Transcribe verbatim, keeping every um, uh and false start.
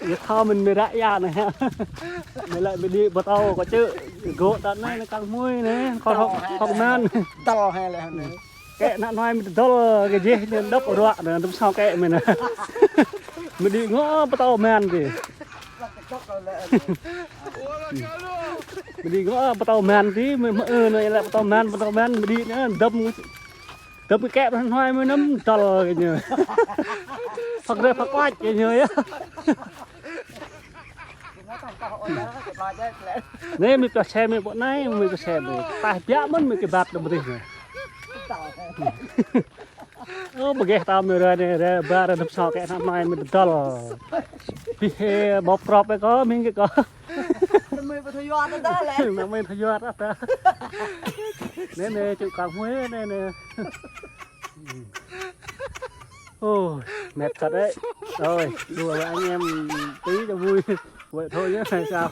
Yua thâo mĭn mơi ră ia anai hă. Mơi lĕ mơi đĭ pơtâo kơ čư̆. Gŏ ta anai, anai kang hmui anai. Kơ hŏk, hŏk mơ̆n. Dăl hă lĕ anai. Kĕ ană hnoi mơi tơdăl kơ jĕ ñu dŏp ruă anai, tơm sŏ kĕ mơi anai. Mơi đĭ ngŏ pơtâo mơ̆n tih. Mơi đĭ ngŏ pơtâo mơ̆n tih, mơi mơ ư anai lĕ pơtâo mơ̆n, pơtâo mơ̆n, mơi đĭ anai, dŏp, dŏp kĕ ană hnoi mơi anăm dăl kơ ñu. Phak rĕ phak kuač kơ ñu yơh. Anai mơi pioh sem mơi pơ anai, mơi pioh sem mơi. Taih biă mơ̆n mơi kơ bat đơ̆m rih anai. Ơ, bơgeh ta mơi ră anai, ră ba ră anăm sŏ kĕ ană hnoi mơi tơdăl. Pih hê, bŏp prŏp ơi kơ, mĭn kơ kơ. Ană mơi pơthâo yua tơdăl lĕ. Ană mơi pơthâo yua tơdăl. Anai, anai, čư̆ kang hmui anai, anai. Ôi, mệt thật đấy. Rồi, đùa với anh em tí cho vui. Vậy thôi nhé, hay sao?